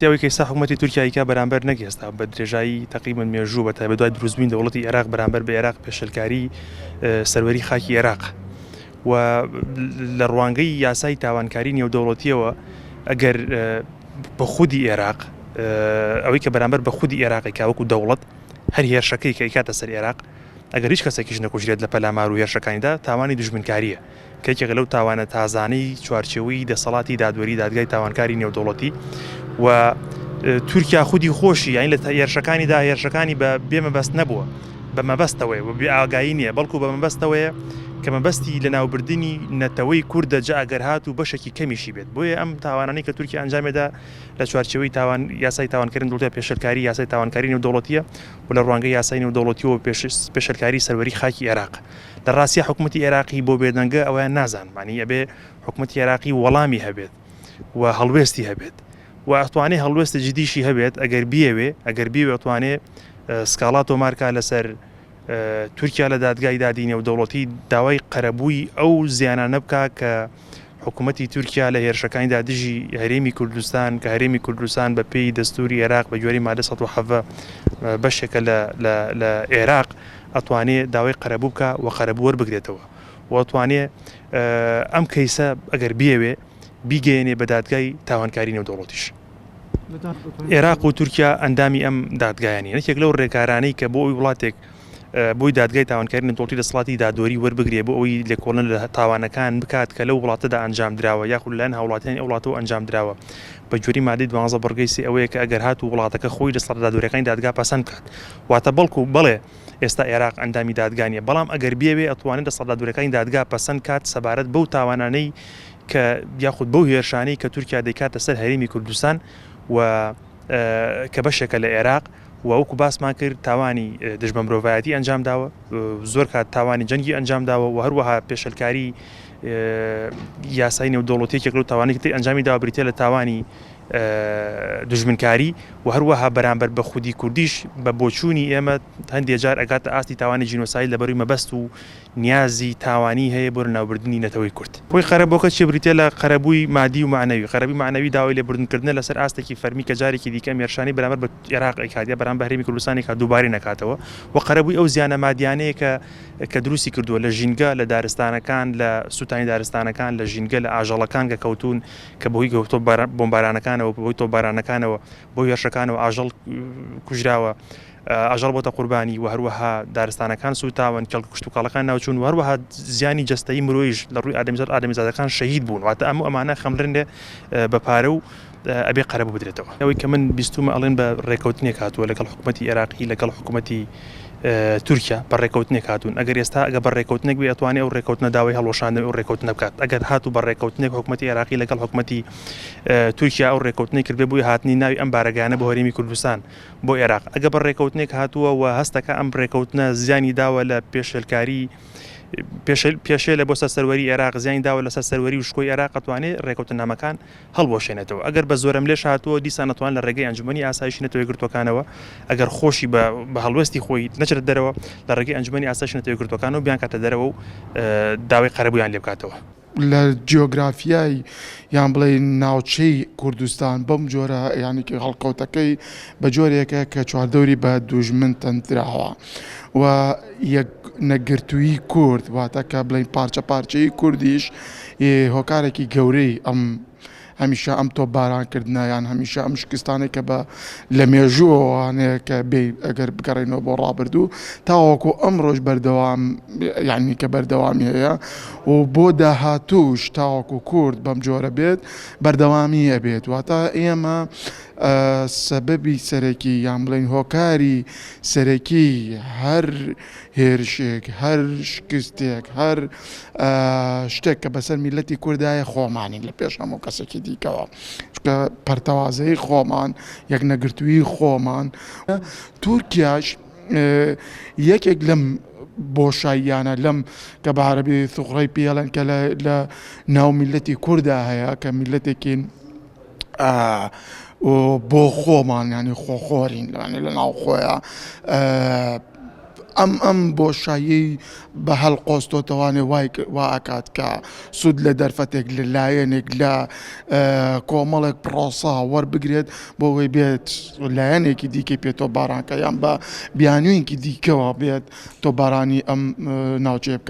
ئەوەی کە ئێستا حکوومەتی تورکیا ئەیکا بەرامبەر نەک ئێستا بە درێژایی تەقریبەن مێژوو بە تایبەت دوای دروستبوونی دەوڵەتی ئێراق بەرامبەر بە ئێراق پێشێلکاری سەروەری خاکی ئێراق و لە ڕوانگەی یاسای تاوانکاری نێودەوڵەتیەوە ئەگەر بە خودی ئێراق ئەوەی کە بەرامبەر بە خودی ئێراقی کا وەکو دەوڵەت هەر هێرشەکەی کە ئەیکاتە سەر ئێراق ئەگەر هیچ کەسێکیش نەکوژرێت لە پەلامار و هێرشەکانیدا تاوانی دوژمنکاریە کە یەکێکە لەو تاوانە تازانەی چوارچێوەی دەسەڵاتی دادوەری دادگای تاوانکاری نێودەوڵەتی و تورکیا خودی خۆشی یانی لە هێرشەکانیدا هێرشەکانی بە بێ مەبەست نەبووە بە مەبەستەوەیە و بێ ئاگایی نییە بەڵکو بە مەبەستەوەیە کە مەبەستی لەناوبردنی نەتەوەی کوردە جا ئەگەر هات و بەشێکی کەمیشی بێت بۆیە ئەم تاوانانەی کە تورکیا ئەنجامێدا لە چوارچێوەی تاوان یاسای تاوانکردن دەوڵەتی پێشێلکاری یاسای تاوانکاری نێودەوڵەتیە و لە ڕوانگەی یاسای نێودەوڵەتیەوە پێشێلکاری سەروەری خاکی عێراق لە ڕاستیا حکومەتی ئێراقی بۆ بێدەنگە ئەوەیان نازانم یانی ئەبێ حکومەتی ئێراقی وەڵامی هەبێت و هەڵوێستی هەبێت و ئەتوانێ هەڵوێستە جدیشی هەبێت ئەگەر بیەوێ ئەگەر بیەوێ ئەتوانێ سکاڵا تۆمارکا لەسەر تورکیا لە دادگای دادی نێودەوڵەتی داوای قەرەبووی ئەو زیانانە بکا کە حکوومەتی تورکیا لە هێرشەکانیدا دژی هەرێمی کوردستان کە هەرێمی کوردستان بە پێی دەستووری ئێراق بە گوێرەی مادە 117 بەشێکە لە لە ئێراق ئەتوانێ داوای قەرەبوو بکا و قەرەبوو وەربگرێتەوە و ئەتوانێ ئەم کەیسە ئەگەر بیەوێ بیگەیەنێ بە دادگای تاوانکاری نێودەوڵەتیش. ئێراق و تورکیا ئەندامی ئەم دادگایە نین. یەکێک لەو رێکارانەی کە بۆ ئەوی وڵاتێک بۆی دادگای تاوانکاری نێودەوڵەتی دەسەڵاتی دادوەری وەربگرێ بۆ ئەوەی لێکۆڵینەوە لە تاوانەکان بکات کە لەو وڵاتەدا ئەنجام دراوە یاخود لەلایەن هاوڵاتیانی ئەو وڵاتەوە ئەنجام دراوە بە گوێرەی مادەی 12 بڕگەی سێ ئەوەیە کە ئەگەر هاتوو وڵاتەکە خۆی دەسەڵاتە دادوەریەکانی دادگا پەسەند بکات واتە بەڵکو بەڵێ ئێستا ئێراق ئەندامی دادگا نیە بەڵام ئەگەر بیەوێ ئەتوانێت دەسەڵاتە دادوەریەکانی دادگا پەسەند کات سەبارەت بەو تاوانانەی کە یاخود بەو هێرشانەی کە تورکیا دەیکاتە سەر هەرێمی کوردستان و کە بەشێکە لە ئێراق و وەکو باسمان کرد تاوانی دژ بە مرۆڤایەتی ئەنجام داوە زۆر کات تاوانی جەنگی ئەنجام داوە و هەروەها پێشلکاری یاسای نێودەوڵەتی یەکێک لەو تاوانەی تر ئەنجامی داوە بریتیە لە تاوانی دوژمنکاری و هەروەها بەرامبەر بە خودی کوردیش بە بۆچوونی ئێمە هەندێ جار ئەگاتە ئاستی تاوانی جینۆساید لەبەروی مەبەست و نیازی تاوانی هەیە بۆ لەناوبردنی نەتەوەی کورد. هۆی قەرەبووەکە چیە بریتیە لە قەرەبووی مادی و مەعنەوی، قەرەبووی مەعنەوی داوای لێبوردن کردنە لەسەر ئاستێکی فەرمی کە جارێکی دیکە ئەم هێرشانەی بەرامبەر بە عێراق ئەیکات یا بەرامبەر بە هەرێمی کوردستان ئەیکات دووبارەی نەکاتەوە و قەرەبووی ئەو زیانە مادیانەیە کە کە دروستی کردووە لە ژینگە لە دارستانەکان لە سووتانی دارستانەکان لە ژینگە لە ئاژەڵەکان کە کەوتوون کە بەهۆی بۆمبارانەکانەوە بەهۆی تۆپبارانەکانەوە بەهۆی هێرشەکانەوە ئاژەڵ کوژراوە ئاژەڵ بۆتە قوربانی و هەروەها دارستانەکان سووتاون کێڵگە کشتوکاڵەکان ناوچوون و هەروەها زیانی جەستەیی مرۆیش لە ڕووی ئادەمیزاد ئادەمیزادەکان شەهید بوون واتە ئەم و ئەمانە خەملرنێ بە پارە و ئەبێ قەرەبوو بدرێتەوە. ئەوەی کە من بیستوومە ئەڵێن بە ڕێکەوتنێک هاتووە لەگەڵ حکوومەتی ئێراقی لەگەڵ حکوومەتی تورکیا بە ڕێکەوتنێک هاتوون ئەگەر ئێستا ئەگە بە ڕێکەوتنێک بێ ئەتوانێ ئەو ڕێکەوتنە داوای هەڵوەشاندنەوەی ئەو ڕێکەوتنە بکات ئەگەر هاتوو بە ڕێکەوتنێک حکوومەتی ئێراقی لەگەڵ حکوومەتی تورکیا ئەو ڕێکەوتنەی کردبێ بۆی هاتنی ناوی ئەم بارەگایانە بۆ هەرێمی کوردستان بۆ ئێراق ئەگە بە ڕێکەوتنێک هاتووە و هەستەکە ئەم ڕێکەوتنە زیانی داوە لە پێشێلکاری پێشێلە بۆ سەر سەروەری ئێراق زیانی داوە لەسەر سەروەری و شکۆی ئێراق ئەتوانێ ڕێکەوتنامەکان هەڵبوەشێنێتەوە ئەگەر بە زۆرەملێش هاتووە دیسان ئەتوان لە ڕێگەی ئەنجومەنی ئاسایشی نەتەوە یەکگرتووەکانەوە ئەگەر خۆشی بە هەڵوێستی خۆی نەچێتە دەرەوە لە ڕێگەی ئەنجومەنی ئاسایشی نەتەوە یەکگرتووەکانەوە بیانکاتە دەرەوە و داوای قەرەبوویان لێ بکاتەوە. لە جیۆگرافیای یان بڵێین ناوچەی کوردستان بەم جۆرە یانی هەڵکەوتەکەی بە جۆرێکە کە چواردەوری بە دوژمن تەندراوە و یەک نەگرتوویی کورد واتە کە بڵێین پارچە پارچەیی کوردیش هۆکارێکی گەورەی ئەم هەمیشە ئەم تۆپبارانکردنە یان هەمیشە ئەم شکستانەی کە بە لە مێژووەوانەیە کە بێ ئەگەر بگەڕێنەوە بۆ ڕابردوو تاوەکو ئەمڕۆش بەردەوام یعنی کە بەردەوامی هەیە و بۆ داهاتووش تاوەکو کورد بەم جۆرە بێت بەردەوامی ئەبێت واتە ئێمە سەبەبی سەرەکی یان بڵێین هۆکاری سەرەکی هەر هێرشێک هەر شکستێک هەر شتێک کە بەسەر میلەتی کوردایە خۆمانین لە پێش هەموو کەسێکی دیکەوە چونکە پەرتەوازەی خۆمان یەک نەگرتووی خۆمان تورکیاش یەکێک لەم بۆشاییانە لەم کە بە عەرەبی ثغرەی پێڵێن کە لە ناو میلەتی کووردا هەیە کە میلەتێکین بۆ خۆمان ینی خۆخۆرین لەوانێ لە ناو خۆیان. ئەم ئەم بۆشاییەی بە هەڵقۆستۆتەوانێ وای وا ئەکات کە سوود لە دەرفەتێک لە لایەنێک لە کۆمەڵێک پرۆسە وەربگرێت بۆ ئەوەی بێت لایەنێکی دیکەی پێ تۆپباران کە یان بە بیانوویەکی دیکەوە بێت تۆپبارانی ئەم ناوچەیە بکات.